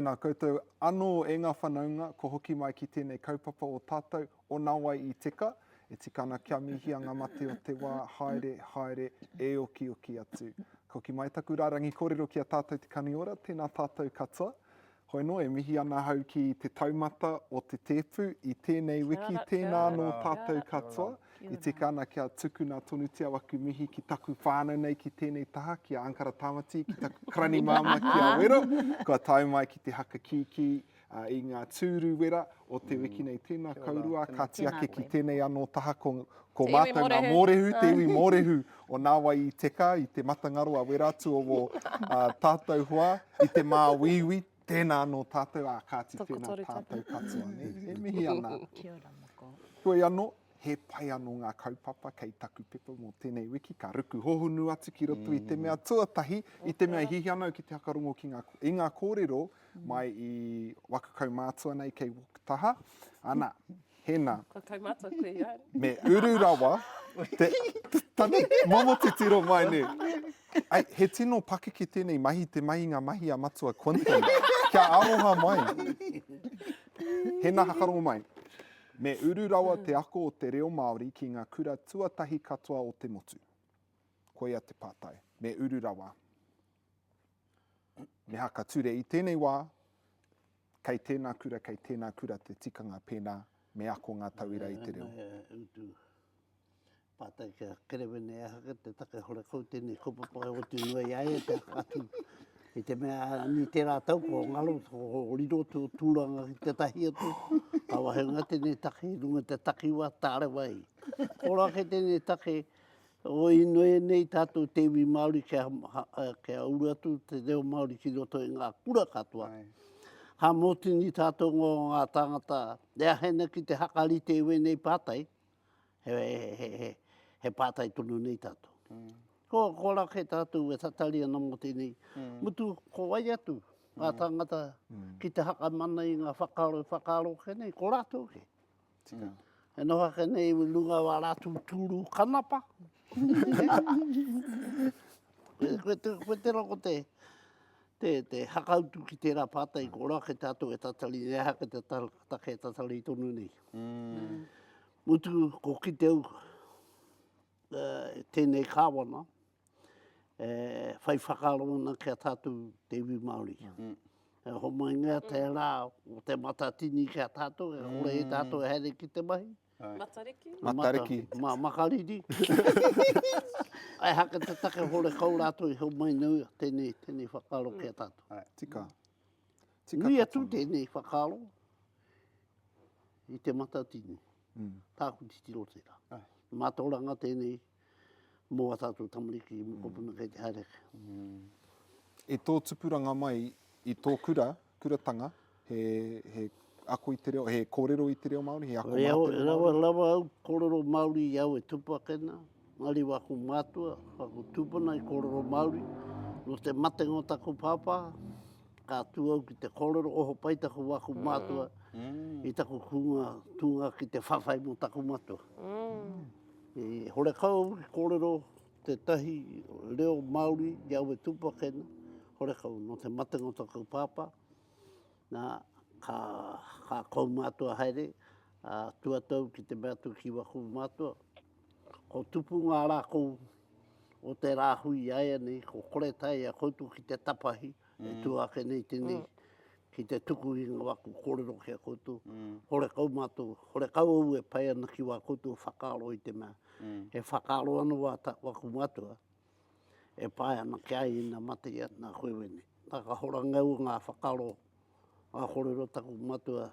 Tēnā koutou anō e ngā whanaunga kua hoki mai ki tēnei kaupapa o tātou, o Nā Wai i Teka. E tika ana kia mihia ngā mate o te wā, haere, haere, e okioki atu. Ka hoki mai taku rārangi kōrero ki a tātou te kaniora, tēnā tātou katoa. Hoi anō, e mihi ana ahau ki te taumata o te tēpu i tēnei wiki, tēnā anō tātou katoa. E tika ana kia tukuna tonutia waku mihi ki taku whānau nei ki tēnei taha, ki a Ankara Tamati, ki taku karani māmā ki a Wero, kua tae mai ki te haka kīkī i ngā tūru wera o te wiki nei. Tēnā kourua, ka tiake ki tēnei anō taha ko, ko mātou ngā mōrehu, te iwi mōrehu o Nā Wai i Teka, i te matangaro a wera atu o wō tātou hoa, i te māuiui, tēnā anō tātou, ā, kāti tēnā tātou katoa, nē, e mihi ana. Kia ora, moko. Heoi anō, he pai anō ngā kaupapa kei taku pepa mō tēnei wiki, ka ruku hohonu atu ki roto i te mea tuatahi, i te mea e hiahia ana au ki te whakarongo ki ngā, i ngā kōrero mai i waku kaumātua nei kei wōku taha, ana, Hena. Kua kaumātua koe i a au. Me uru rawa te, tana momo titiro mai nei. Ai, he tino pakeke tēnei mahi, te mahi ngā mahi a Matua Quinton. Kia aroha mai. Hena hakarongo mai. Me uru rawa te ako o te reo Māori ki ngā kura tuatahi katoa o te motu. Koia te pātai. Me uru rawa. Me haka ture i tēnei wā, kei tēnā kura, kei tēnā kura te tikanga pēnā me ako ngā tauira i te reo. Utu pātai kia kerewene e aha te take horekau tēnei kaupapa e oti noa i a ia te atu i te mea ni tērā tau ko ngaro ko riro tō tūranga ki tētahi atu ka wahenga tēnei take i runga te takiwā tārewa i. Ora ake tēnei take O inoi nei tātou te iwi Māori kia, kia uru atu te reo Māori ki roto i ngā kura katoa. Ha mōtini tātou ngō ngā tāngata e ahena ki te hakarite i wēnei pātai, he, he, he, he pātai tonu nei tātou. Mm. Ko, ko ra ke tātou e tatari ana mō tēnei. Mm. Mutu, ko wai atu ngā mm. tāngata mm. ki te hakamana i ngā whakaaro e whakaaro ke nei, ko rātou ke. Tika. E noho ake nei i runga o ā rātou tūru kanapa. Koe te, koe tērā ko te, te, te hakautu ki tērā pātai, ko ora ake tātou e tatari, e aha ke te take e tatari tonu nei. Mm. Mutu, ko kite au uh, tēnei kāwana, e whai whakaaro ana ki a tātou te iwi Māori. Mm. E homainga te rā o te matatini ki a tātou, e kore e tātou e haere ki te mahi. Matariki? Matariki. Ma, makariri. Ai hake te take hore kau rātou i homai nau tēnei, tēnei whakaaro ki a tātou. Ai, tika. Tika Nui atu tēnei whakaaro i te matatini. Mm. Tāku titiro tērā. Ai. Mātauranga tēnei mō ā tātou tamariki mokopuna kei te haere ake. I tō tupuranga mai i tō kura, kuratanga, he, he ako i te reo, he kōrero i te reo Māori, he ako mā te reo Māori? Rawa, rawa au kōrero Māori i au e tupu ake nā, engari waku mātua, waku tūpuna i kōrero Māori, nō te matenga o taku pāpā, ka tū au ki te kōrero, oho pai taku waku mātua i taku kūnga, tūnga ki te whawhai mō taku matua. I horekau au ki kōrero tētahi reo Māori i au e tupu ake ana, horekau nō te matenga o taku pāpā, nā, ka, ka kaumātua haere, ā, tuatau ki te mea atu ki waku mātua, ko tupu ngā rākau o te rāhui āianei, ko kore taea koutou ki te tapahi, E tū ake nei tēnei ki te tuku i ngā waku kōrero ki a koutou. Horekau mātou, horekau au e pai ana ki wā koutou whakaaro i te mea, he whakaaro anō wā ta, waku mātua, e pae ana ki a ia ina mate ia, nā koe wēnei. Nā ka hora ngau ngā whakaaro, ngā kōrero taku matua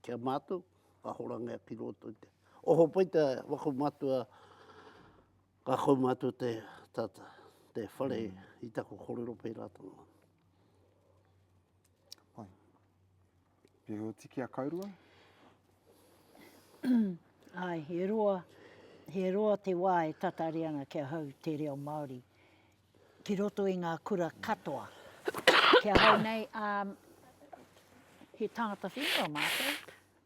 ki a mātou, ka hora ngau ki roto i te. Oho pai te waku matua, Ka kaumātua te, ta, te whare mm. i taku kōrero pērātanga. Pai. Pēhea tiki a Kaurua? Ai, he roa, he roa te wā e tatari ana kia hau te reo Māori ki roto i ngā kura katoa. Ki ahau nei, um, he tangata whenua mātou,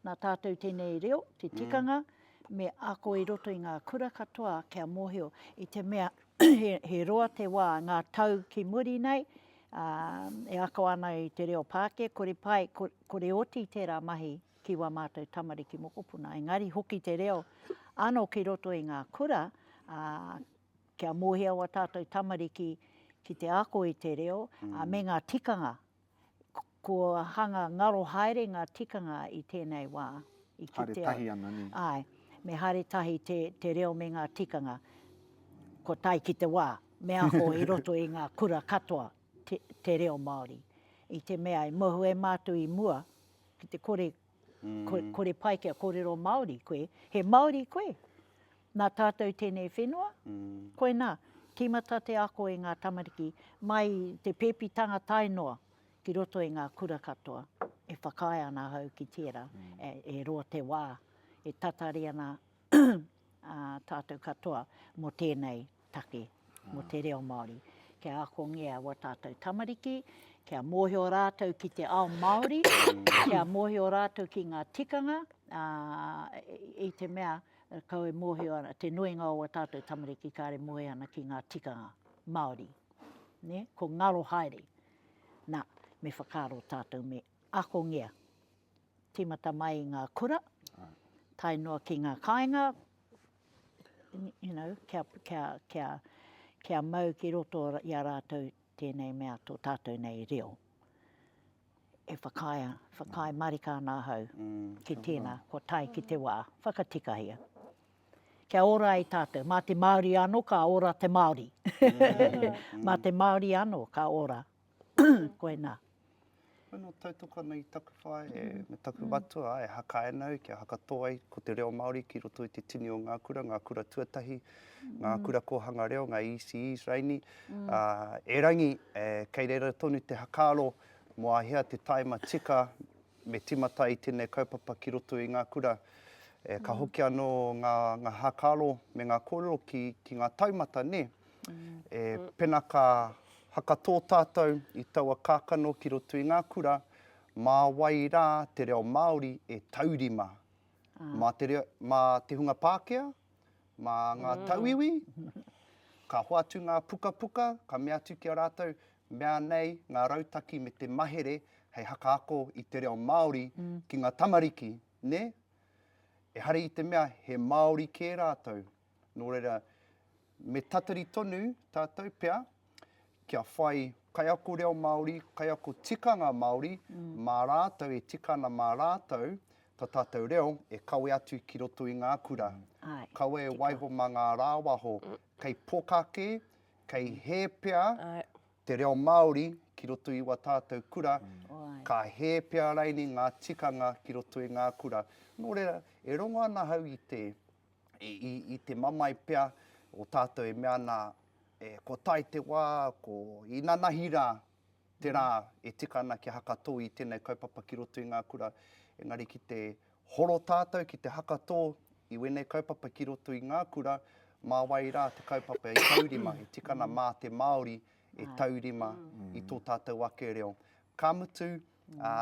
Nā tātou tēnei reo, te tikanga, me ako i roto i ngā kura katoa kia mōhio, i te mea he, he roa te wā, ngā tau ki muri nei, ā, e ako ana i te reo Pākehā, kore pai, kore oti tērā mahi ki wā mātou tamariki mokopuna. Engari hoki te reo anō ki roto i ngā kura, ā, kia mōhio wā tātou tamariki ki te ako i te reo, ā, me ngā tikanga. Kua hanga ngaro haere ngā tikanga i tēnei wā. I kitea. Haere tahi ana, nē? Āe, me haere tahi te, te reo me ngā tikanga. Kua tae ki te wā, me ako i roto i ngā kura katoa te, te reo Māori. I te mea i mohu e mātou i mua, ki te kore, mm. kore pai kia kōrero Māori koe, he Māori koe. Nā tātou tēnei whenua, mm. koinā, tīmata te ako i ngā tamariki, mai te pēpitanga tae noa ki roto i ngā kura katoa. E whakaae ana ahau ki tērā, mm. e, e roa te wā, e tatari ana a tātou katoa mō tēnei take mō te reo Māori. Kia akongia wā tātou tamariki, kia mōhio rātou ki te ao Māori, kia mōhio rātou ki ngā tikanga, ā, i te mea kau e mōhio ana, te nuinga o wā tātou tamariki kāre mōhio ana ki ngā tikanga Māori. Nē? Ko ngaro haere. Nā, me whakaaro tātou me akongia. Tīmata mai i ngā kura, tae noa ki ngā kāinga, you know, kia, kia, kia, kia mau ki roto i a rātou tēnei mea tō tātou nei reo. E whakaae, whakaae marika ana ahau mm, ki tēnā, kua tae ki te wā, whakatikahia. Kia ora ai tātou, mā te Māori anō ka ora te Māori. Mm. mā te Māori anō ka ora. Koinā. Anō tautoko ana i taku whae e, me taku matua, e haka ana au kia hakatō ai ko te reo Māori ki roto i te tini o ngā kura, ngā kura tuatahi, ngā kura kōhanga reo, ngā ECEs raini. Ā, erangi, e, kei reira tonu te hakaaro mō āhea te taima tika me timata i tēnei kaupapa ki roto i ngā kura. E, ka hoki anō ngā, ngā hakaaro me ngā kōrero ki, ki ngā taumata, nē? E, pena ka hakatō tātou i taua kākano ki roto i ngā kura, mā wai rā te reo Māori e taurima? Mā te reo, mā te hunga Pākehā? Mā ngā tauiwi? Ka hoatu ngā pukapuka, ka mea atu ki a rātou, mea nei ngā rautaki me te mahere hei hakaako i te reo Māori ki ngā tamariki, nē? Ehara i te mea he Māori kē rātou. Nō reira, me tatari tonu tātou pea kia whai kaiako reo Māori, kaiako tikanga Māori, mā rātou e tika ana mā rātou tā tātou reo e kawe atu ki roto i ngā kura. Kawe e waiho mā ngā rāwaho kei poka kē, kei hē pea te reo Māori ki roto i wā tātou kura, ka hē pea raini ngā tikanga ki roto i ngā kura. Nō reira, e rongo ana ahau i te, i, i, i te mamae pea o tātou e mea ana, e, kua tae te wā, ko inanahi rā te rā e tika ana kia hakatō i tēnei kaupapa ki roto i ngā kura, engari ki te horo tātou, ki te hakatō i wēnei kaupapa ki roto i ngā kura, mā wai rā te kaupapa e taurima, e tika ana mā te Māori e taurima i tō tātou ake reo. Ka mutu, ā,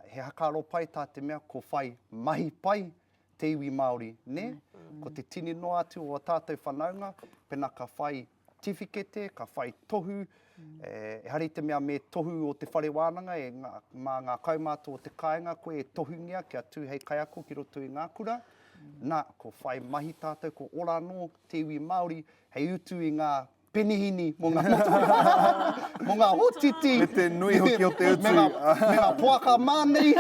he hakaaro pai tā te mea ko whai mahi pai te iwi Māori, nē? Ko te tini noa atu o ā tātou whanaunga, pēnā ka whai tiwhikete, ka whai tohu, ehara i te mea me tohu o te whare wānanga, e ngā, mā ngā kaumātua o te kāinga koe e tohungia kia tū hei kaiako ki roto i ngā kura. Nā, ko whai mahi tātou, ko ora anō te iwi Māori hei utu i ngā penihini mō ngā motoka, mō ngā hotiti. Me te nui hoki o te utu. Me ngā, me ngā poaka mā nei.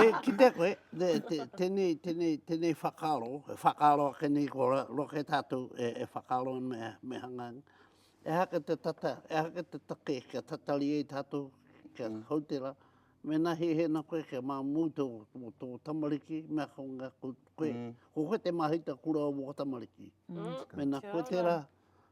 E, kite koe, te, te, tēnei, tēnei, tēnei whakaaro, e whakaaro ake nei ko roke tātou e, e whakaaro me, me hanga. Ehake te tata, ehake te take kia tatari ai tātou, kia mm. hou te rā. Mēnā he hēna koe kia māmū tō, tō tamariki, mea ko ngā ko, koe, mm. ko koe te mahita kura o wō tamariki. Mm. Mēnā koe tērā,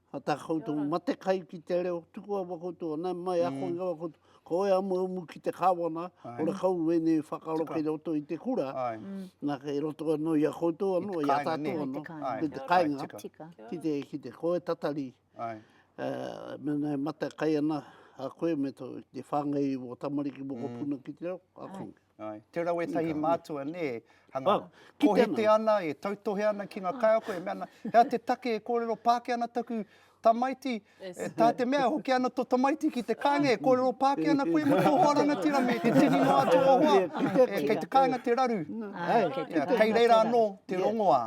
a tā koutou mate kai ki te reo, tukua wā koutou, nā mai ako mm. ngā wā koutou, ko e amu amu ki te kāwana, ora kau wēnei whakaaro kei roto i te kura, mm. nā kei roto anō i a koutou anō, i a tātou anō, ki te kāinga, ki te, ki te koe tatari, Āe. Mēnā e mate kai ana a koe me tō, te whāngai i wō tamariki mokopuna ki te reo, ako. Āe. Tērā wētahi mātua, nē, hanga kohete ana, e tautohe ana ki ngā kaiako, e mea ana, he aha te take e kōrero Pākehā ana taku. tamaiti, e, tā te mea, hoki ana tō tamaiti ki te kāinga, e kōrero Pākehā ana koe mō tō hoa rangatira me te tini noa atu o hoa, e, kei te kāinga te raru. Kei reira anō te rongoā.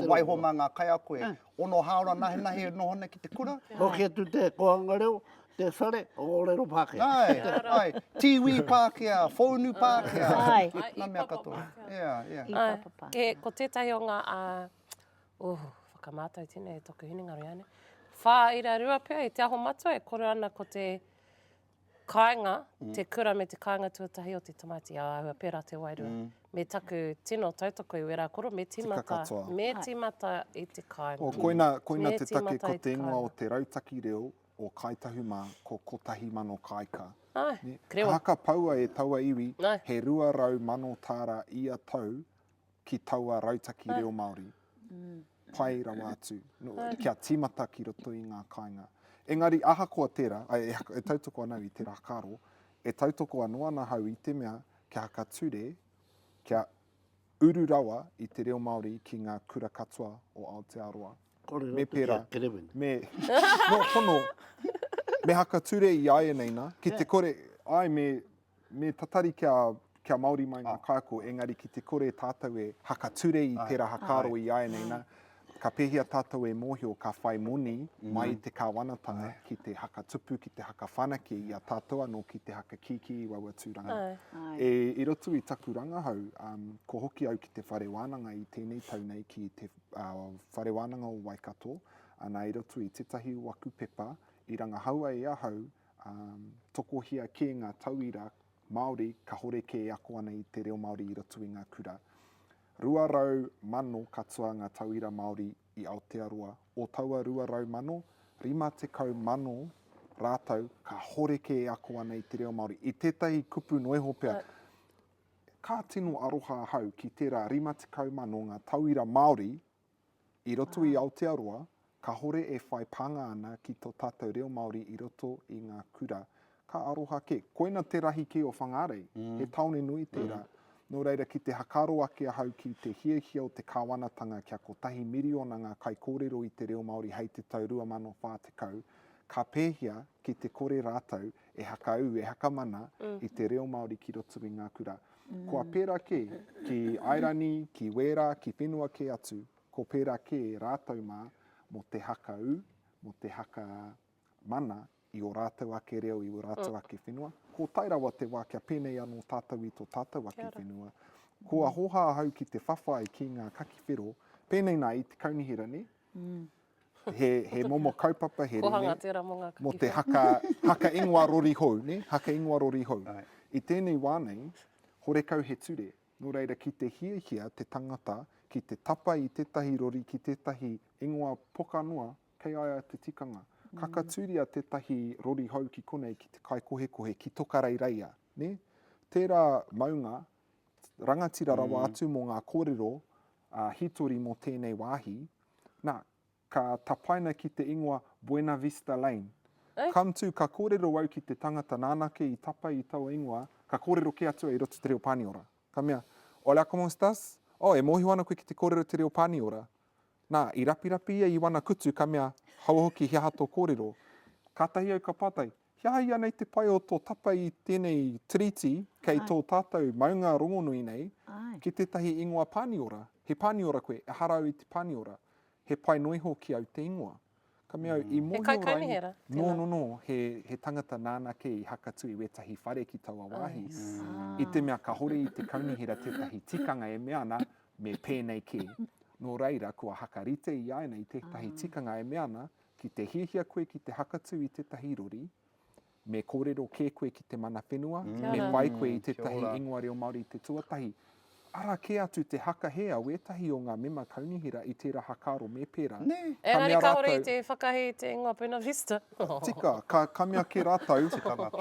Waiho mā ngā kaiako e ono hāora nahenahe e noho ana ki te kura. Hoki atu te kōhanga reo, te whare, kōrero Pākehā. Āe, āe, tīwī Pākehā, whōunu Pākehā, ngā mea katoa. Yeah, yeah. Āe, ke, ko tētahi o ngā, uh, whakamātau tēnei e toku hinengaro iānei, 4.2 pea i Te Aho Matua e kore ana ko te kāinga, mm. te kura me te kāinga tuatahi o te tamaiti, ā, āhua pērā te wairua. Mm. Me taku tino tautoko i wērā koro, me tīmata, me tīmata i te kāinga. O, koina, koina te take ko te ingoa o te rautaki reo o Kāi Tahu mā, ko 1000 kāika. Ai, Ne? krewa. Ka hakapaua e taua iwi Ai. he 200,000 tāra ia tau ki taua rautaki reo Māori. Pai rawa atu. No, kia tīmata ki roto i ngā kāinga. Engari ahakoa tērā, ai, e, e tautoko ana au i tērā whakaaro, e tautoko anō ana ahau i te mea kia whakature, kia uru rawa i te reo Māori ki ngā kura katoa o Aotearoa. Kore Me roto ki a pērā. Kerewini. Me, no, pono, me whakature i āianei nā, ki te kore, ai me, Me tatari kia, kia Māori mai ngā kaiako, engari ki te kore tātou e hakature i tērā hakaaro i āianei nā, ka pēhea tātou e mōhio ka whai moni mai i te kāwanatanga ki te hakatupu, ki te hakawhanake i a tātou anō ki te hakakīkī i waua tūranga. E, i roto i taku rangahau, um, ko hoki au ki te whare wānanga i tēnei tau nei ki te uh, whare wānanga o Waikato, ana i roto i tētahi o aku pepa i rangahaua e ahau Tokohia kē ngā tauira Māori kahore kē e ako ana i te reo Māori i roto i ngā kura. 200,000 katoa ngā tauira Māori i Aotearoa. O taua 200,000, 50,000 rātou kahore kē e ako ana i te reo Māori. I tētahi kupu noa iho pea, ka tino aroha ahau ki tērā 50,000 ngā tauira Māori I roto i Aotearoa, kahore e whai pānga ana ki to tātou reo Māori i roto i ngā kura. Ka aroha kē. Koina te rahi kē o Whangārei. He tāone nui tērā. Nō reira, ki te hakaaro ake ahau ki te hiahia o te kāwanatanga kia kotahi miriona ngā kaikōrero i te reo Māori hei te tau 2040, ka pēhea ki te kore rātou e hakaū, e hakamana i te reo Māori ki roto i ngā kura? Kua pērā kē ki Airani, ki Wēra, ki whenua kē atu, ko pērā kē rātou mā mō te hakaū, mō te hakamana i ō rātou ake reo, i ō rātou ake whenua. Ko tae rawa te wā kia pēnei anō tātou i tō tātou ake whenua. Kua hōhā ahau ki te whawhai ki ngā kakiwhero, pēnei nā i te kaunihera, nē? He, he momo kaupapa, he Kohanga tērā mō ngā mō te haka, haka ingoa rori hou, ne? Haka ingoa rori hou. Right. I tēnei wā nei, horekau he ture. Nō reira, ki te hiahia te tangata ki te tapa i tētahi rori ki tētahi ingoa poka noa, kei a ia te tikanga. Kakatūria tētahi rori hou ki konei ki te kaikohekohe, ki Tokareireia, ne? Tērā maunga, rangatira rawa atu mō ngā kōrero ā, hītori mō tēnei wāhi, nā, ka tapaina ki te ingoa Buena Vista Lane. Ei. Ka mutu, ka kōrero au ki te tangata nāna kē i tapa i taua ingoa, ka kōrero kē atu au i roto te reo Pāniora. Ka mea, Hola, como estás? Oh, e mōhio ana koe ki te kōrero te reo Pāniora? Nā, i rapirapi ia i wana kutu, ka mea, Haua hoki, he aha tō kōrero? Kātahi au ka pātai, He aha ianei te pai o tō tapa i tēnei tiriti kei tō tātou maunga rongonui nei ki tētahi ingoa Pāniora? He Pāniora koe, ehara au i te Pāniora. He pai noa iho ki au te ingoa. Ka mea au, i He mōhio raini... kaikaunihera, Nō, tēnā. nō, nō, he, he tangata nāna kē i hakatū i wētahi whare ki taua wāhi. I te mea kahore i te kaunihera tētahi tikanga e mea ana, me pēnei kē. Nō reira, kua hakarite i a ia i tētahi tikanga e mea ana, Ki te hiahia koe ki te hakatū i tētahi rori, me kōrero kē koe ki te mana whenua, me whai koe i tētahi ingoa reo Māori i te tuatahi. Ara kē atu te hakahē a wētahi o ngā mema kaunihera i tērā hakaaro me pērā. Ka Engari mea kāore i rātou. te whakahē i te ingoa Buena Vista. Tika, ka, ka mea kē rātou,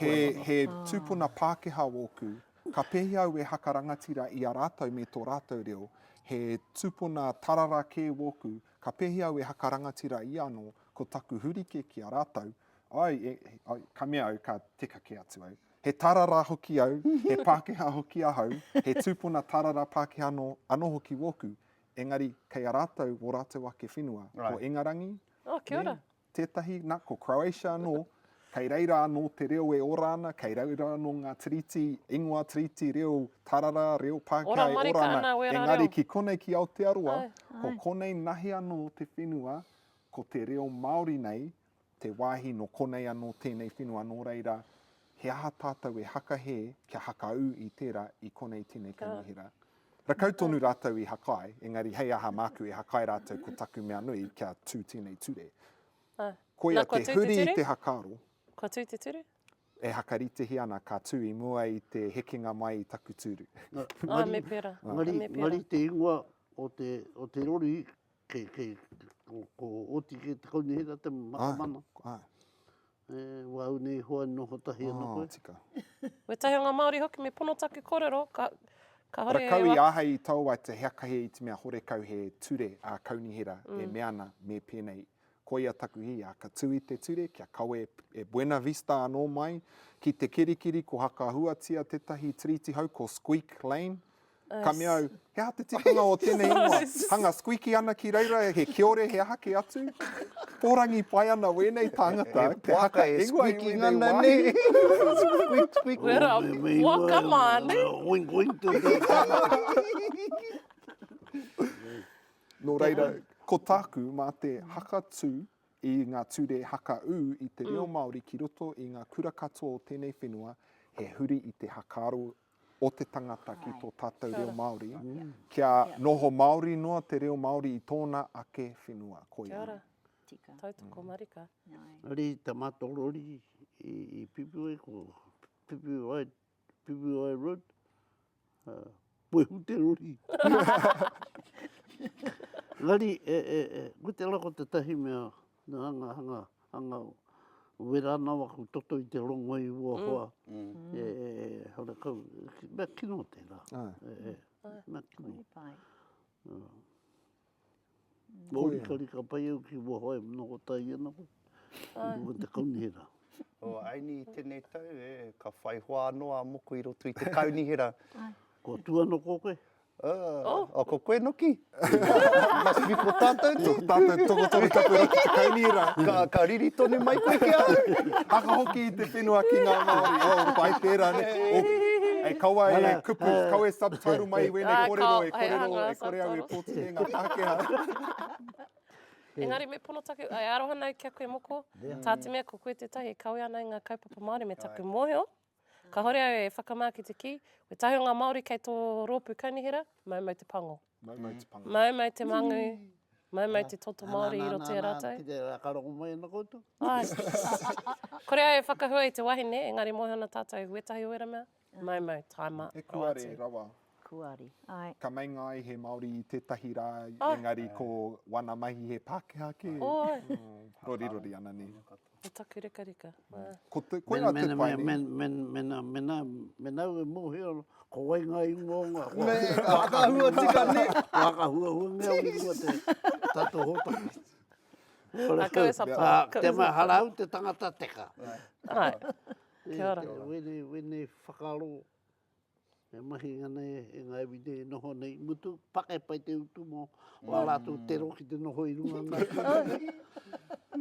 he, he tūpuna Pākehā wōku, ka pēhea au e hakarangatira i a rātou me tō rātou reo, he tūpuna tarara kē wōku, Ka pēhea au e hakarangatira ia anō, ko taku huri kē ki a rātou, ai, e, ai, ka mea au, ka teka kē atu au. He tarara hoki au, he Pākehā hoki ahau, he tūpuna tarara Pākehā anō, anō hoki wōku, engari kei a rātou wō rātou ake whenua, ko Right. Ingarangi, Oh, kia nē, ora. Tētahi, na, ko Croatia anō, kei reira anō te reo e ora ana, kei reira anō ngā tiriti, ingoa tiriti, reo tarara, reo Pākehā e ora ana, engari ki konei ki Aotearoa, ko konei nahi anō te whenua, ko te reo Māori nei, te wāhi nō konei anō tēnei whenua, nō reira, he aha tātou e hakahē kia hakaū i tērā i konei tēnei kaunihera. Rakau tonu rātou i hakai, engari hei aha māku e hakai rātou ko taku mea nui kia tū tēnei ture. Koia te huri i te hakaaro. Kua tū te ture? E hakaritehi ana ka tū i mua i te hekenga mai i taku tūru. Ah, me pērā. Ngari te ingoa o te rori Kei, kei, ko, ko oti kei te kaunihera te mana. Ai, ai. E, wāu nei hoa noho tahi ana koe. Oh, tika. Wetahi o nga Maori hoki me pono taku korero, ka, kahore e Rakau i ahei i tau ai te heakahi i te mea horekau he ture a kaunihera e mea ana me penei. Koia taku hi, a ka tu i te ture kia kawe e Buena Vista anō mai ki te kirikiri ko hakahuatia tetahi tiriti hou ko Squeak Lane Ka mea au, he aha te tikanga o tēnei ingoa? Hanga squeaky ana ki reira, he kiore, he aha kē atu? Pōrangi pai ana wēnei tāngata te haka ingoa i wēnei wāhi. Squeak, squeak. Wera, waka māne. Oink, oink. Nō reira, ko tāku mā te haka tū i ngā ture hakaū i te reo Māori ki roto i ngā kura katoa o tēnei whenua, he huri i te hakaaro o te tangata ki tō tātou reo Māori, kia noho Māori noa te reo Māori i tōna ake whenua. Koia. Kia ora. Tika. Tautoko marika. Engari ta matou rori i Pipiwai, ko Pipiwai, Pipiwai Road, puehu te rori. Engari, e, e, e, ko te ara ko tetahi mea, hanga, hanga, hanga wera ana waku toto i te rongo i ua hoa, e, e, e, horekau, mea kino tērā. E, e, mea kino. Kore pai. Mōrikarika pai au ki ua hoa e noho tahi ana koe, i runga i te kaunihera. O Aini i tenei tau, e, ka whai hoa anō a Moko i roto i te kaunihera. Kua tū anō ko koe? Oh, oh, ko koe noki. Must be ko tātou te. Ko tātou tokotoru tapu raki te kaunihera. Ka, ka riri tonu mai koe ki a au. Haka hoki i te whenua ki ngā Māori. Oh, pai tērā, ne? Oh, e kaua e kupu, kaua e subtitle mai i wēnei kōrero, e kōrero, e kore au e pōtiki e ngā Pākehā. Engari me pono taku, e aroha nei ki a koe Moko, tā te mea ko koe tētahi e kawe ana i ngā kaupapa Māori me taku mōhio, Kahore au e whakamā ki te kī, wetahi o ngā Māori kei tō rōpū kaunihera, maumau te pango. Maumau te pango. Maumau te mangu, maumau te toto Māori i roto i a rātou. Nā, nā, nā, ki te rā ka rongo mai ana koutou. Āe. Kore au e whakahua i te wahine, engari mōhio ana tātou wetahi o ērā mea, maumau, taima, He kuare rawa. Kuare, āe. Ka meinga ai he Māori i tētahi rā, engari ko wana mahi he Pākehā kē. Oi. Rorirori ana nē. Ko taku rikarika. Ko te, koira te pai nei. Mena, mena, mena au e mōhio ana, ko wai ngā ingoa o ngā hoa. Me, ka whakahua tika ne. Ka whakahuahua mea o ingoa te tato hōtaka. A kau e sapa. Te mea hara au te tangata teka. Ai. Kia ora. Wēnei, wēnei whakaaro E mahi ana e ngā iwi nei e noho nei, mutu, pake pai te utu mō wā rātou tero ki te noho i runga ngā tūnga.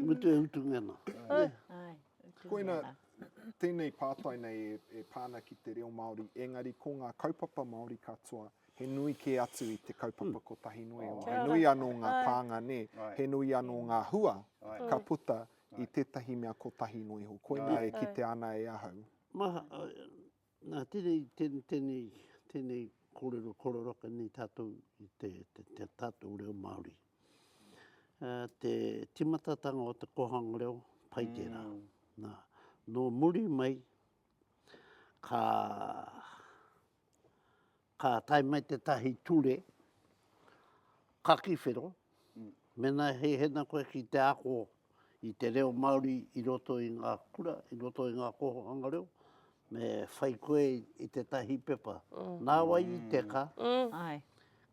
Mutu e utunga ana. Ai. Ai, utunga Koina, ana. tēnei pātai nei e, e pā ana ki te reo Māori, engari ko ngā kaupapa Māori katoa, he nui kē atu i te kaupapa kotahi noa iho. He nui anō ngā pānga, nē, he nui anō ngā hua ka puta i tētahi mea kotahi noa iho. Koina e kitea ana e ahau. Maha, Nā, tēnei, tēnei, tēnei kōrero, kōrero ake nei tātou i te, te, te tātou reo Māori. Uh, te timatatanga o te kōhanga reo, pai tērā. Mm. Nā, nō muri mai, ka, ka tae mai tētahi ture, kakiwhero, mm. mena he hena koe ki te ako i te reo Māori i roto i ngā kura, i roto i ngā kōhanga reo, me whai koe i tētahi pepa. Nā wai i teka,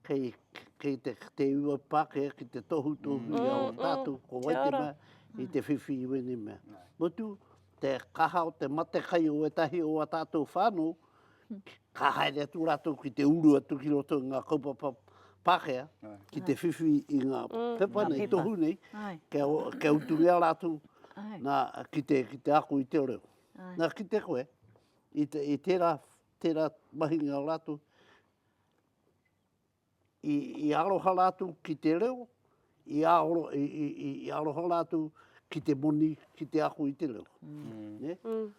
kei, kei te, te ua Pākehā ki te tohutohu i a o tātou, ko wai te mea i te whiwhi i wēnei mea. Mutu, te kaha o te matekai o ētahi o ā tātou whānau, ka haere atu rātou ki te uru atu ki roto i ngā kaupapa. Pākehā ki te whiwhi i ngā pepa nei, tohu nei, kia, kia utungia rātou nā, ki te, ki te ako i te reo. Nā, kite koe, i, te, i tērā, tērā mahinga o rātou, i, i aroha rātou ki te reo, i, aoro, i, i, i, i aroha rātou ki te moni, ki te ako i te reo. Mm. Ne? Mm.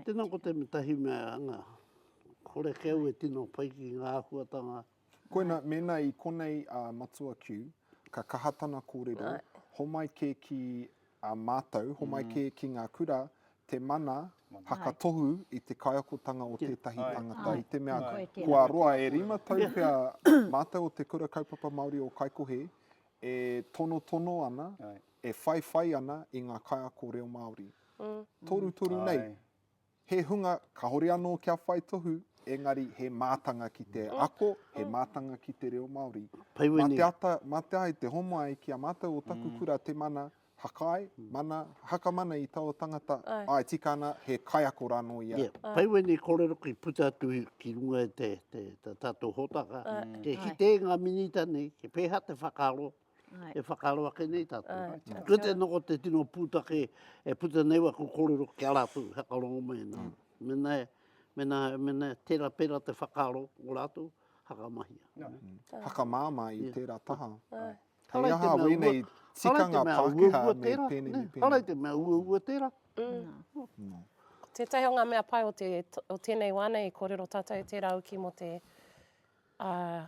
Tēnā ko te tahi mea anga, kore ke au e tino pai ki ngā āhuatanga. Koina, mēnā i konei a Matua Q, ka kaha tana kōrero, homai kē ki a mātou, homai kē ki ngā kura, te mana hakatohu i te kaiakotanga o tētahi tangata, i te mea kua roa e rima tau pea mātou o Te Kura Kaupapa Māori o Kaikohe e tonotono ana, e whaiwhai ana i ngā kaiako reo Māori. Torutoru nei, he hunga kāore anō kia whai tohu, engari he mātanga ki te ako, he mātanga ki te reo Māori. Mā te ata, mā te ai te homai ki a mātou o taku kura te mana Hakai, mana, hakamana i taua tangata, ae, tika ana, he kaiako rano ia. Yeah. Pai wēnei kōrero ki puta atu ki runga i te, te, te tātou hōtaka. Kei kite e ngā minita nei, he pēhea te whakaaro, e whakaaro ake nei tātou. Ko te noho te tino pūtake e puta nei waku kōrero ki a rātou, whakarongo mai ana. Mena, mena, mena, tērā pērā te whakaaro o rātou, hakamahia. Hakamāmā i tērā taha. Hei aha wēnei tikanga Pākehā me pēnei me pēnei. Hara i te mea uaua tērā. Ko tētahi o ngā mea pai o, te, o tēnei wā nei i kōrero tātou i tērā uki mō te, uh,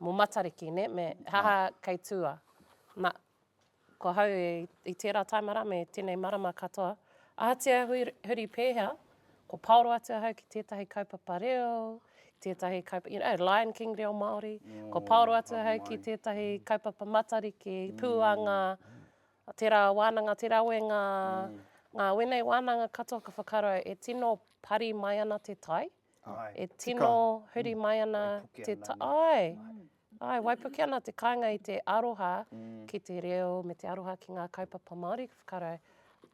mō Matariki, ne? Me haha kei tua. Na, ko hau e, i tērā taima rā me tēnei marama katoa. Ahatia huri pēhea, ko paoro atu ahau ki tētahi kaupapa reo, tētahi kaupapa, you know, Lion King reo Māori, mm, ko paoro atu ahau ki tētahi kaupapa Matariki, mm. pūanga, tērā wānanga, tērā we ngā, mm. ngā wenei wānanga katoa ka whakaaro e tino pari mai ana te tai, Ai. e tino Tika. huri mm. mai ana te tai. Ai. Ai, waipuke ana te kāinga i te aroha mm. ki te reo me te aroha ki ngā kaupapa Māori, ka whakaaro,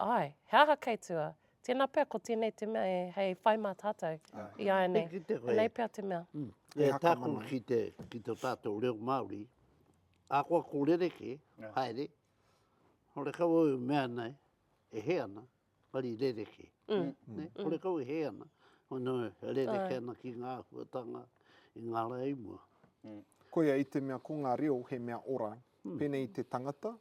ai, he aha kei tua? Tēnā pea ko tēnei te mea e hei whai mā tātou i āianei. Anei pea te mea. Mm. E tāku ki te, ki te tātou reo Māori, ahakoa ko rerekē, haere, horekau au e mea nei, e hē ana, engari rerekē. Mm. Ne? Mm. Horekau e hē ana, no, rerekē ana ki ngā āhuatanga i ngā rā i mua. Mm. Koia i te mea ko ngā reo he mea ora, mm. Pēnei i te tangata,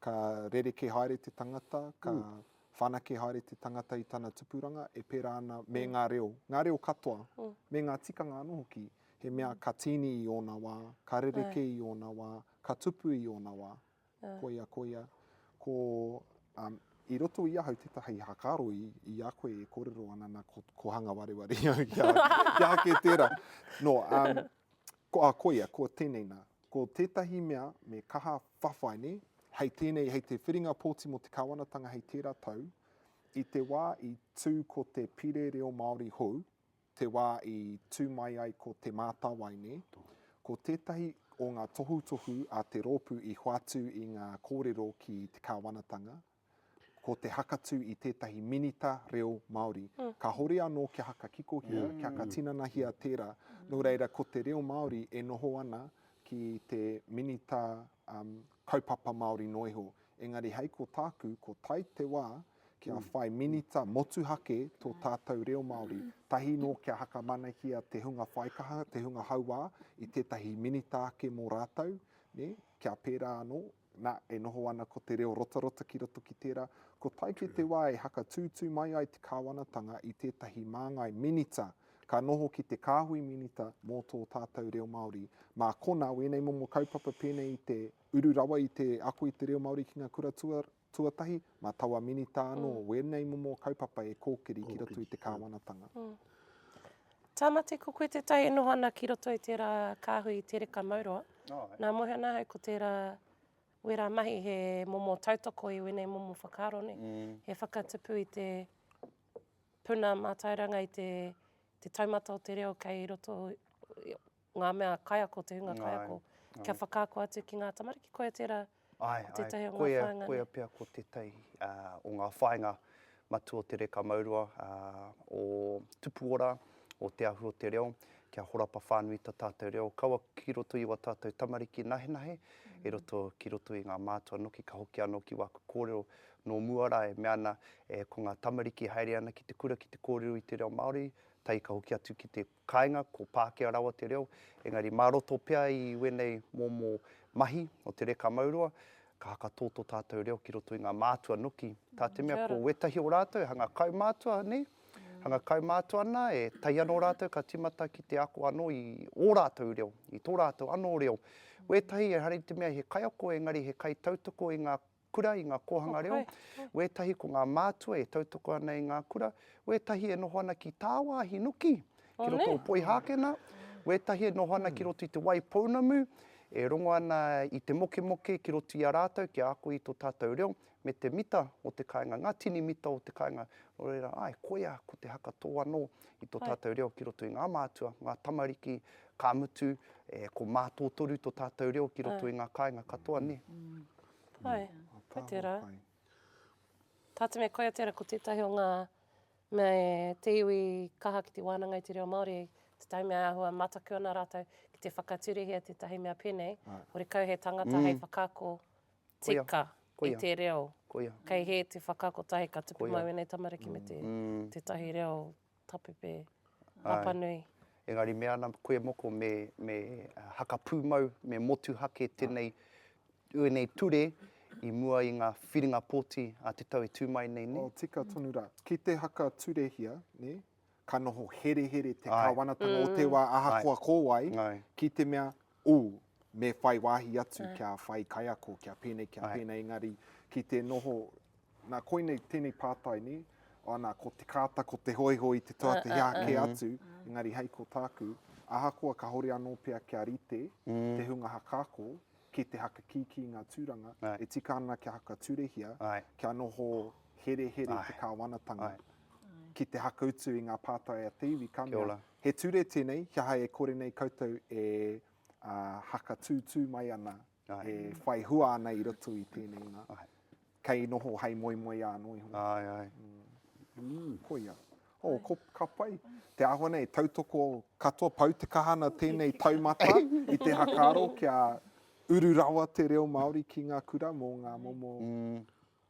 ka rerekē haere te tangata, ka mm. whanake haere te tangata i tana tupuranga, e pērā ana me ngā reo, ngā reo katoa, me ngā tikanga anō hoki, he mea ka tīni i ōna wā, ka rerekē i ōna wā, ka tupu i ōna wā. Koia, koia. Ko, um, i roto i ahau tētahi hakaaro i, i a koe e kōrero ana nā, ko, ko hanga wareware au kia, kia ake tērā. No, um, ko, a, koia, ko tēnei nā. Ko tētahi mea me kaha whawhai, nē, hei tēnei, hei te whiringa pōti mō te kāwanatanga hei tērā tau, i te wā i tū ko te Pire Reo Māori hou, te wā i tū mai ai ko Te Mātāwai, nē, ko tētahi o ngā tohutohu a te rōpū i hoatu i ngā kōrero ki te kāwanatanga, ko te hakatū i tētahi minita reo Māori. Kāhore anō kia hakakikohia, kia whakatinanahia tērā. Nō reira, ko te reo Māori e noho ana ki te minita kaupapa Māori noa iho. Engari hei ko tāku, ko tae te wā kia whai minita motuhake tō tātou reo Māori. Tahi nō kia hakamanahia te hunga whaikaha, te hunga hauā i tētahi minita ake mō rātou, nē, kia pērā anō. Nā, e noho ana ko te reo rotarota ki roto ki tērā. Ko tae ki te wā e hakatūtū mai ai te kāwanatanga i tētahi māngai minita, ka noho ki te kāhui minita mō tō tātou reo Māori. Mā konā, wēnei momo kaupapa pēnei i te uru rawa i te ako i te reo Māori ki ngā kura tuatahi, mā taua minita anō wēnei momo kaupapa e kōkiri ki roto i te kāwanatanga. Tāmati, ko koe tētahi e noho ana ki roto i tērā kāhui Te Reka Mauroa. Nā, mōhio ana ahau ko tērā, wērā mahi he momo tautoko i wēnei momo whakaaro nei. He whakatupu i te puna mātauranga, i te, te taumata o te reo kei roto ngā mea kaiako, te hunga kaiako, kia whakaako atu ki ngā tamariki. Koia tērā, Āe, ko tētahi āe, o ngā koia, whāinga koia nei. pea ko tētahi o ngā whāinga matua o Te Reka Mauroa, o Tupu Ora, o Te Ahu o Te Reo, kia horapa whānui ta tātou reo, kaua ki roto i wa tātou tamariki nahenahe, i roto ki roto i ngā mātua noki, ka hoki anō ki wāku kōrero nō mua rā e mea ana e ko ngā tamariki haere ana ki te kura ki te kōrero i te reo Māori, tahi ka hoki atu ki te kāinga, ko Pākehā rawa te reo, engari mā roto pea i wēnei momo mahi o te reka mauroa, ka hakatō tō tātou reo ki roto i ngā mātua noki. Tā te mea ko wētahi o rātou, hanga kaumātua, nē? Hanga kaumātua ana, e tahi anō rātou ka tīmata ki te ako anō i ō rātou reo, i tō rātou anō reo. Wētahi ehara i te mea he kaiako engari he kaitautoko i ngā kura, i ngā kōhanga reo, wētahi ko ngā mātua e tautoko ana i ngā kura, wētahi e noho ana ki tāwāhi noki, ki roto o Poihākena, wētahi e noho ana ki roto i Te Wai Pounamu, e rongo ana i te mokemoke ki roto i a rātou kia ako i tō tātou reo, me te mita o te kāinga, ngā tini mita o te kāinga. Nō reira, āe, koia ko te hakatō anō i tō tātou reo ki roto i ngā mātua, ngā tamariki, ka mutu, e, ko mātōtoru tō tātou reo ki roto i ngā kāinga katoa, nē. Pai, pai tērā. Tā te mea koia tērā ko tētahi o ngā mea e te iwi kaha ki te wānanga i te reo Māori, tētahi mea e āhua mataku ana rātou ki te whakaturehia tētahi mea pēnei, horekau he tangata hei whakaako tika i te reo. Kei hē te whakaako tahi ka tupu mai wēnei tamariki me te tētahi reo tapepe Rapanui. Engari me ana koe moko me, me hakapūmau, me motuhake tenei, enei ture i mua i nga whiringa pōti a te tau e tū mai nei, ne? Oh, tika tonu ra. Ki te hakaturehia, ne, ka noho herehere te kāwanatanga o te wā ahakoa ko wai, ki te mea, ū, me whai wāhi atu kia whai kaiako, kia pēnei, kia pēnei, engari ki te noho, nā koinei tēnei pātai nē, oh nā, ko te kāta, ko te hōiho i te toa te hea kē atu, engari hei ko tāku, ahakoa kāore anō pea kia rite te hunga hakaako ki te hakakīkī i ngā tūranga, e tika ana kia hakaturehia, kia noho herehere te kāwanatanga ki te hakautu i ngā pātai a te iwi, ka mea, he ture tēnei, kia hai e kore nei koutou e hakatūtū mai ana, e whai hua ana i roto i tēnei nā. Kei noho hei moemoeā anō iho. Ai, ai. Mm. Koia. Oh, ko, ka pai. Te āhua nei, tautoko katoa, pau te kaha ana tēnei taumata i te hakaaro kia uru rawa te reo Māori ki ngā kura mō ngā momo mm.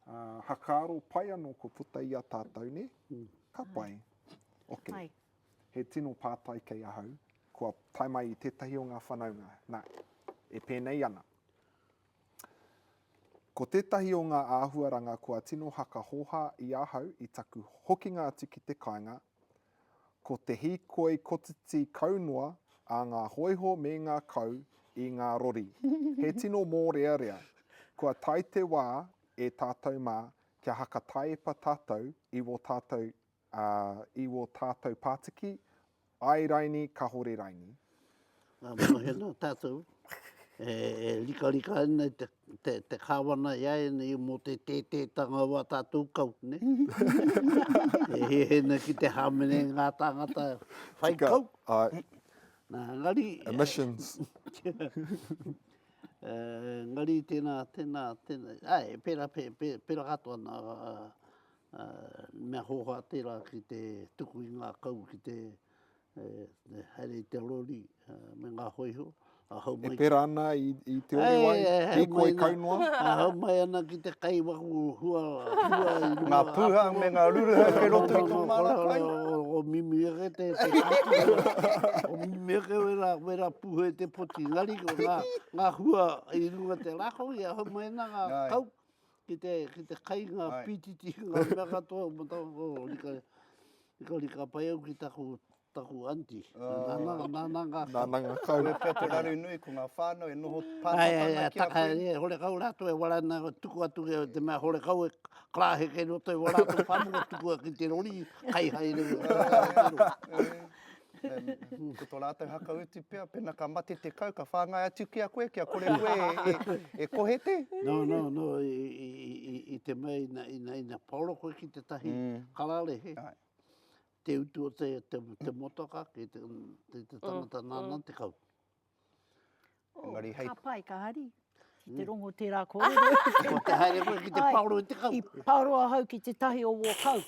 uh, hakaaro pai anō ko puta i a tātou, ne? Mm. Ka pai. Okay. Pai. He tino pātai kei ahau, kua tae mai i tētahi o ngā whanaunga. Nā, e pēnei ana. Ko tētahi o ngā āhuaranga kua tino hakahōhā i ahau i taku hokinga atu ki te kāinga, ko te hīkoi kotiti kau noa a ngā hōiho me ngā kau i ngā rori. He tino mōrearea. Kua tae te wā e tātou mā kia hakataepa tātou i wō tātou ā, i wō tātou pātiki, āe raini, kahore raini. Ngā mōhena tātou e rikarika ana te, te, te kāwana i a ēnei mō te tētētanga o ā tātou kau, ne? E hiahia ki te hāmene ngā tāngata whai Tika, kau. āe. Nā, engari... Emissions. Engari tēnā, tēnā, tēnā, āe, pērā, pērā katoa nā, Mea hōhā tērā ki te tuku i ngā kau ki te haere i te rori me ngā hōiho. Hau mai, e pērā ana i, i te orewai, hīkoi kau noa. Hau mai ana ki te kai waku hua, hua i runga. Ngā pūha me ngā ruruha kei roto i tō māra kai. O mimi ake te, te kātu. O mimi ake wera, wera pūhe te poti. Ngari ko ngā, ngā hua i runga te rākau, ia hau mai ana ngā kau. Ki te, ki te kai ngā pītiti, ngā mea katoa, mo tā, oh, rika, rika, rika pai au ki taku, taku auntie. Nāna, nāna ngā kau. Nāna ngā kau. Koe pea te raru nui, ko ngā whānau e noho pātata ana ki a koe. Ai, ai, horekau rātou e wara ana, tuku atu ki te mea horekau e karāheke roto i wā rātou whānau, tukua ki te rori, kai haere. Ko tō rātou haka utu pea, pena ka mate te kau, ka whāngai atu ki a koe, kia kore koe e, e, e kohete. No, no, no, i, i, i, i te mea ina, ina, ina paoro koe ki tētahi mm. kararehe, Ai. te utu o te, te, te motoka ki te, te, te tangata mm. nāna mm. te kau. Oh, Engari hei... Ka pai, ka hari. ki te rongo tērā kōrero. Ko te haere koe ki te paoro i te kau. I paoro ahau ki tētahi o wō kau.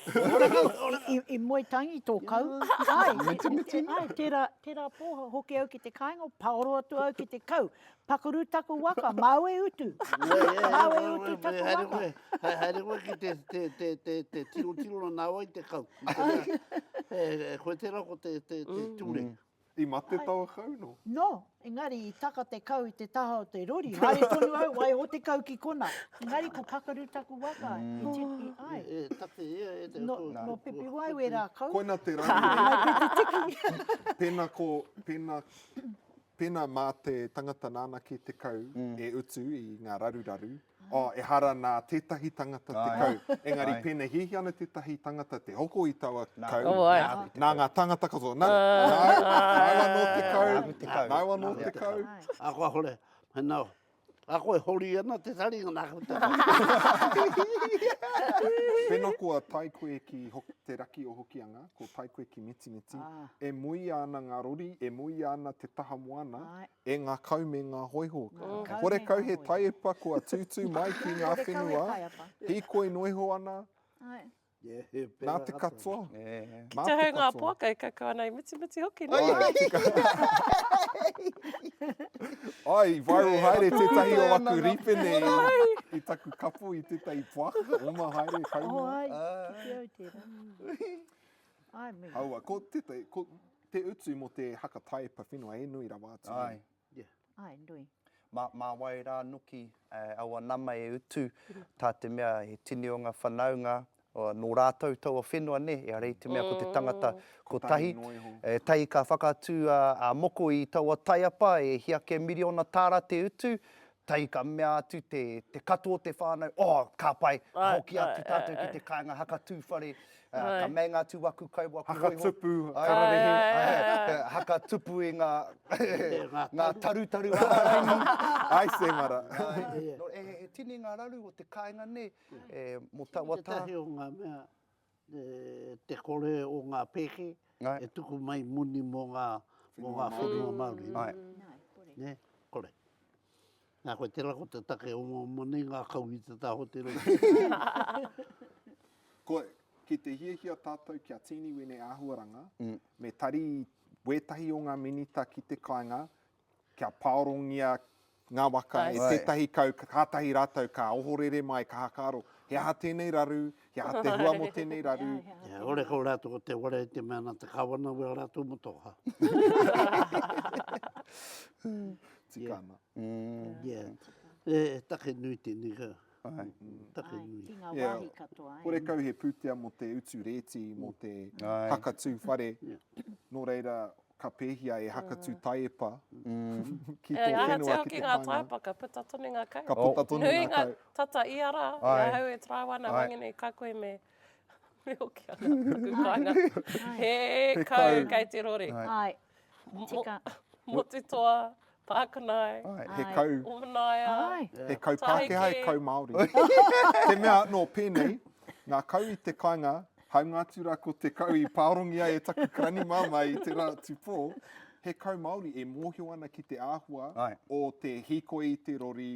I, i moe tangi tō kau. Ai, ai, tērā, tērā pō hoki au ki te kāinga, paoro atu au ki te kau. Pakaru taku waka, māu e utu. Māu e utu taku waka. Haere koe ki te, te, te, te, te tirotiro nā wai te kau. E, koe tērā ko te, te, te ture. I mate taua kau, no? No, engari i taka te kau i te taha o te rori, haere tonu au, waiho te kau ki kona. Engari ko Pakaru taku waka, i ti, i, ai. E, take ia, e te... No, no Pipiwai wērā kau. Koina te raru. Mai ki te tiki. Pēnā ko, pēnā, pēnā mā te tangata nāna kē te kau e utu i ngā raruraru, Oh, ehara nā tētahi tangata te kau. Engari pēnei hiahia ana tētahi tangata te hoko i taua kau, nā ngā tāngata katoa. Nā, nāu anō te kau, nāu anō te kau. A koa hore, nā, a koe hori ana te taringa nā te kau. Pēnā kua tae koe ki te raki o Hokianga, kua tae koe ki Mitimiti, e muia ana ngā rori, e muia ana te taha moana, E ngā kau me ngā hōiho. Horekau he taiepa kua tūtū mai ki ngā whenua, hīkoi noiho ana, nā te katoa. Ki te hau ngā poaka e kaukau ana i mitimiti hoki, nē? Ai, i viral haere tētahi o aku rīpene i taku kapo i tētahi poaka, oma haere kau noa. Oh, ai, kite au tērā. Ai, me. Aua, ko tētahi, ko te utu mō te haka taiepa whenua e nui rawa atu. Ai. Yeah. Ai, nui. Mā, mā wai rā noki aua nama e utu, tā te mea he tini o ngā whanaunga, nō rātou taua whenua nē, ehara i te mea ko te tangata kotahi. E, tahi ka whakatū a, a Moko i taua taiapa e hia kē miriona tāra te utu, Tahi ka mea atu te, te katoa o te whānau, oh, ka pai, ka hoki atu tātou ki te kāinga haka tū whare, ka meinga atu waku kai, waku Haka hoiho. tupu, kararehe. Haka tupu i ngā, ngā tarutaru ā-rangi. Ai, se mara. Nō, e, he tini ngā raru o te kāinga nei, e, mō taua tā. Tētahi o ngā mea, e, te kore o ngā pēke, e tuku mai moni mō ngā, mō ngā whenua Māori. Ai. Nē, kore. Nā, koe tērā ko te take o ngā moni ngā kau i te taha o te rori. Ko, ki te hiahia tātou kia tīni wēnei āhuaranga, me tari wētahi o ngā minita ki te kāinga, kia paorongia ngā waka e tētahi kau, kātahi rātou ka ohorere mai, ka hakaaro, he aha tēnei raru, he aha te hua mō tēnei raru. Yeah, ore kau rātou ko te ware te mea nā te kawana wea rātou motoka. Tika ana. Yeah. E, take nui tēnei ka. Ai. Take nui. Ki ngā wāhi katoa. Horekau he pūtea mō te utu rēti, mō te hakatū whare. Nō reira, ka pēhia e hakatū taiepa ki tō E, whenua ahatia ki hoki te ngā kāinga. taiepa, ka puta tonu ngā kau. Ka puta tonu Nui ngā ngā kau. tata ia rā, i ahau e taraiwa ana, Wanganui, ka koe me, me Hokianga, taku kāinga. He kau kei te rori. Ai. Tika. Motutoa, Pākanae, He kau. Omanaia, He kau Pākehā, he kau Māori. Te mea anō pēnei, ngā kau i te kāinga, hāunga atu rā ko te kau i pārongia e taku karani māmā i te rā tupō, he kau Māori e mōhio ana ki te āhua o te hīkoi i te rori,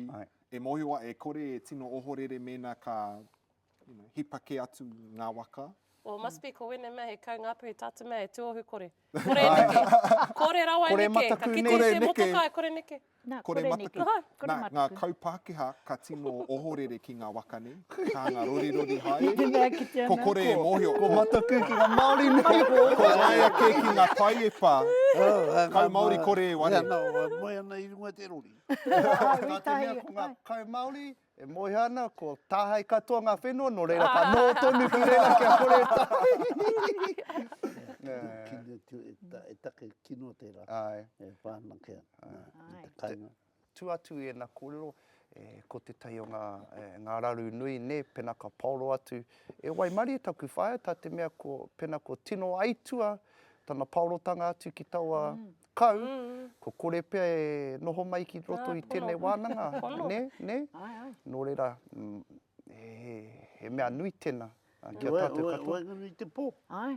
e mōhio e kore e tino ohorere mēnā ka you know, hipa kē atu ngā waka. Well, must be ko wene mea he kau ngā puhi tā te mea he tuohu kore. Kore neke. Kore rawa e neke. Ka kite i te motoka e kore neke. Nā, kore neke. Kore mataku. Nā, ngā kau Pākehā ka tino ohorere ki ngā waka nei. Ka hanga rorirori haere. Te mea kite ana. Ko kore e mōhio. Ko mataku ki ngā Māori nei. Ko waia kē ki ngā taiepa. Kau Māori kore e ware. Ia, nā, moe ana i runga i te rori. Tā te mea ko ngā kau Māori, E mōhio ana, ko tāhae katoa ngā whenua, nō reira ka noho tonu ki reira kia kore e tāhae. E take kino tērā, e pā ana ki a te kāinga. Tua atu i ēnā kōrero, ko tētahi o ngā raru nui, nē, pēnā ka paoro atu, e waimarie taku whaea, tā te mea ko, pēnā ko tino aitua tana paorotanga atu ki taua kau, ko kore pea e noho mai ki roto i tēnei wānanga, nē, nē? Nō reira, he mea nui tēnā ki a tātou katoa. Waenganui i te pō. Āe.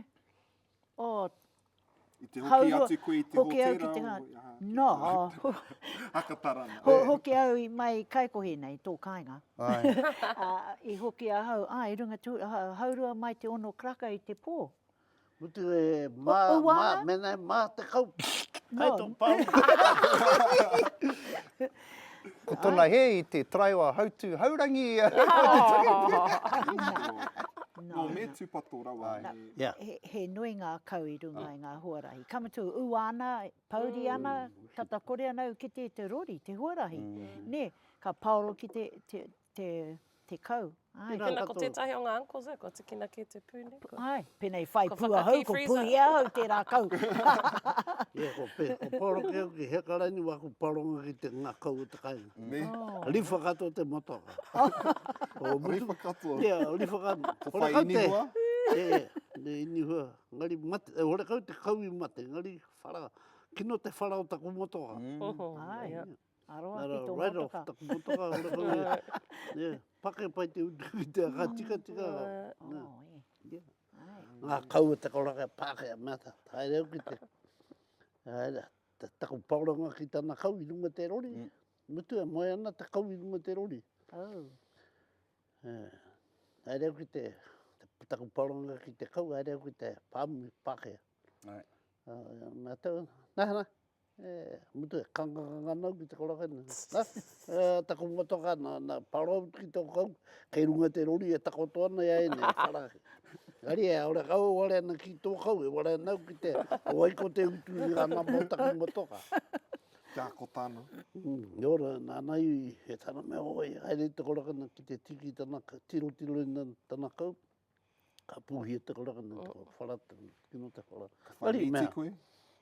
Oh, I te hoki atu koe i te hoki au ki hōtēra te o- ha- aha. No. Hakatarana. Ho, hoki au i mai Kaikohe nei, tō kāinga. Ai. Ā, i hoki ahau, ā, i runga tū, ha, haurua mai te ono karaka i te pō. Mutu e mā, O, mā, uana? mena e mā te kau. Kai No. tō pau. Ko tona hē i te taraiwa hautu haurangi ia. No, me tūpato rawa. Ai. e. Yeah. He, he nui ngā kau i runga i ngā huarahi. Ka mutu, ua ana, pouri ana, tata kore ana au kite i te rori, te huarahi. Nē, ka paoro ki te, te, te, te kau. Ai. Tērā Pēnā ko katoa. tētahi o ngā uncles, eh, kua tikina kē te pū, nē? Ko... Ai, pēnei whai Ko pū ahau, whakakī ko freezer. pūhia ahau tērā kau. Yeah, ko pe, ko paoro ke au ki Hekaraini waku paronga ki te ngā kau o te kāinga. Me? Riwha katoa te motoka. O mutu- Riwha katoa? Yeah, riwha katoa. Ko whai Horekau te- inihua? Yeah, ne inihua. Ngari mate, eh, horekau te kau i mate, ngari whara, kino te whara o taku motoka. Oho, Ai. yeah. Aroa ki tō right off motoka. taku motoka, horekau e, yeah, pake pai te utu ki te aka tika tika. Oh, e. Yeah. Ai. Ngā kau o te koraka Pākehā mea ta, haere au ki te, haere, ta, taku paoranga ki tana kau i runga te rori, mm. mutu e moe ana te kau i runga te rori. Oh. Eh, haere au ki te, te, taku paoranga ki te kau, haere au ki te pāmu Pākehā. Ai. Uh, mea tau, nā, nā, E, mutu e kangakanga nau ki te koraka nei. Na, e, taku motoka, na, na, paro ki tō kau, kei runga te rori e takoto ana i a ēnei, e whara ake. Engari e, ora kau e ware ana ki tō kau, e ware ana au ki te, o ai ko te utu i ngā nama o taku motoka. Kia ko tāna. Mm, ora, nāna i, e tana mea, oi, haere i te koraka na ki te tiki tana, tirotiro i tana kau, Ka pūhia te koraka nei, ko whara, kino te whara. Ka whai mīti koe?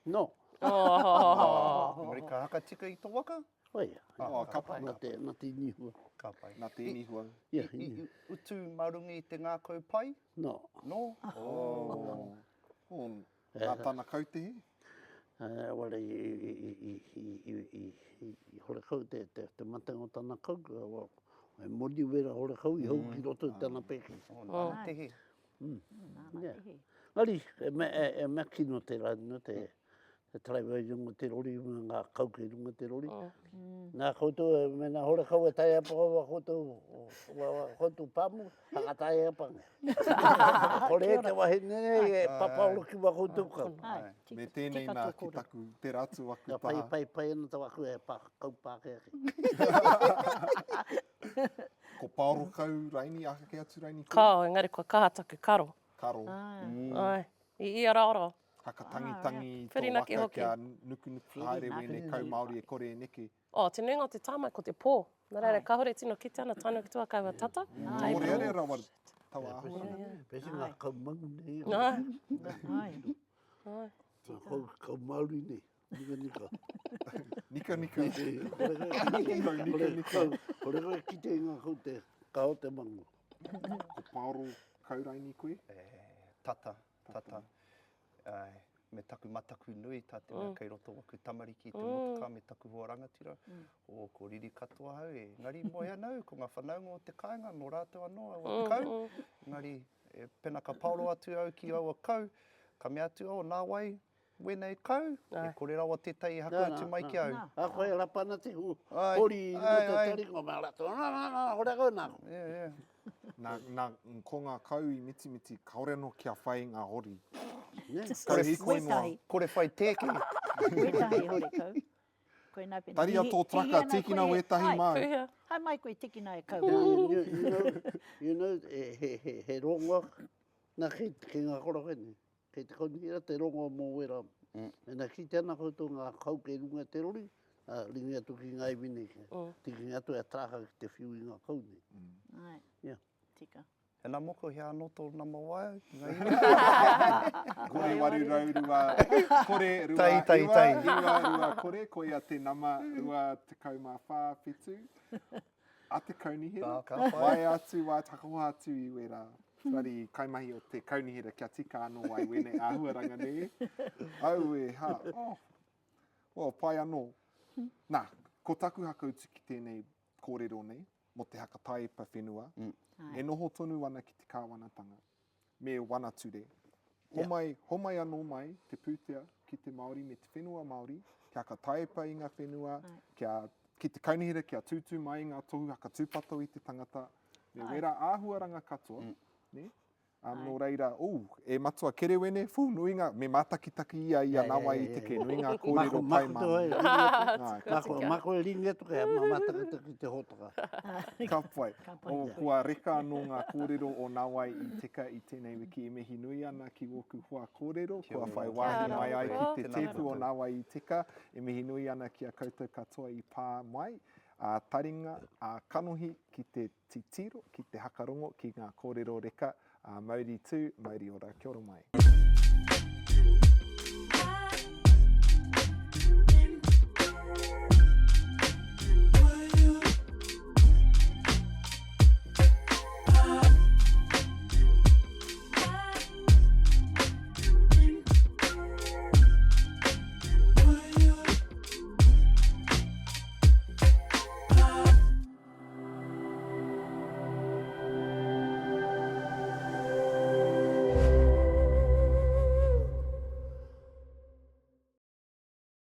No. Engari ka haka tika i to waka? Oi, Oh, ka pai. Nā te, nā te inihua. Ka pai. Nā te inihua. Yeah, I, i, utu mā runga i te ngākau pai? No. No? Oh. Oh, nā tana kaute he? Uh, wala i, i, i, i, i, i, i, i horekau te, te, te matenga o tana kau, well, he moni wera horekau i hou ki roto i tana pēke. Oh, nāna te he. Mm. Nāna Yeah. te he. Ngari, e me, e, e mea kino te rā, no, te, te taraiwa i runga te rori, me ngā kau kei runga te rori. Nā koutou, e, me nā horekau e tae apa wa koutou, wa, wa koutou pāmu, hakatae apa. Kore e te wahine nei e papaoro ki wa koutou kau. Ai, tika, Me tēnei tika nā tō ki kōrero. taku, tērā atu aku Ka pai, taha. pai, pai ana ta waku e pā, kau pākehā ki. Ko paoro kau raini, aha kei atu raini koe? Kao, engari kua kaha taku karo. Karo. Ai, i ia raorao. Hakatangitangi i tō Whirinaki waka hoki. kia nukunuku haere wēnei kau Māori e kore e neke. Oh, te nuinga o te tāmai ko te pō. Nā reira, kāore tino kite ana tae noa ki te wā kaua tata. Mōrearea rawa taua āhuatanga. Pēsi ngā kau mangu nei. Ai. Ai. Ai. Ngā kau, kau Māori nei. Nika nika. Nika nika. Kau nika nika. Kore koe kite i ngā kau te kaha o te mangu. Ko Paoro Kauraini koe? Tata, tata. Āe, me taku mataku nui tā te mea kei roto waku tamariki i te motukā me taku hoa rangatira, o, ko riri katoa au, engari moe ana au, ko ngā whanaunga o te kāinga, nō rātou anō aua kau, engari, e, pena ka paoro atu au ki aua kau, ka mea atu, oh, nā wai wēnei kau, e kore rawa tētahi e haka atu mai ki au. A koe e rapa ana te hu, hori i runga te taringa, mea rātou, nā, nā, nā, hore kau nā. Yeah, yeah. Nā, nā, ko ngā kau i mitimiti, kāore anō kia whai ngā hori. Kore, hīkoi noa. Kore whai tēke. Wētahi hore kau. Koinā pēnā. Taria tō traka, tīkina wētahi māu. Pūhea. Hae mai koe, tīkina e kau. You, you know, you know, he, he, he, he rongoa, nā, kei, kei ngā koroke nei. Kei te kaunihera te rongo mō wera. Mēnā kite ana koutou ngā kau kei runga i te rori, ā, ringi atu ki ngā iwi nei, tīkina atu e Taraka ki te whiu i ngā kau nei. Āe, Yeah. tika. He nā moko, he anō tō nama waea ki ngā iwi? Kore 802, kore rua Tai, tai, iwa, tai. iwa rua kore, koia te nama 24 whitu. A te kaunihera. Ka, ka pai. Waea atu, waea takahoa atu i wera. Tuari kaimahi o te kaunihera kia tika anō ai wēnei āhuaranga nei. Aue, ha, oh. Well, pai anō. Nā, ko taku hakautu ki tēnei kōrero nei, mō te haka taiepa whenua, mm. e noho tonu ana ki te kāwanatanga, me wana ture. Homai, homai anō mai te pūtea ki te Māori me te whenua Māori, kia ka taepa i ngā whenua, kia, ki te kaunihera kia tūtū mai i ngā tohu hakatūpato i te tangata, me wērā āhuaranga katoa, nē? Um, nō reira, ū, e Matua Kerewene, fū, nui ngā, me mātakitaki ia i a Nawai i te ke, nui ngā kōrero pai māna. Mako, mako e ringi atu kei a mātakitaki te hōtaka. Ka pai. O, kua reka anō ngā kōrero o Nawai i teka i tēnei wiki e mihi nui ana ki wōku hoa kōrero, kua whai wāhi mai ai ki te tēpu o Nawai i teka, e mihi nui ana ki a koutou katoa i pā mai, ā taringa, ā kanohi ki te titiro, ki te hakarongo ki ngā kōrero reka, ā, mauri tū, mauri ora. Kia ora mai.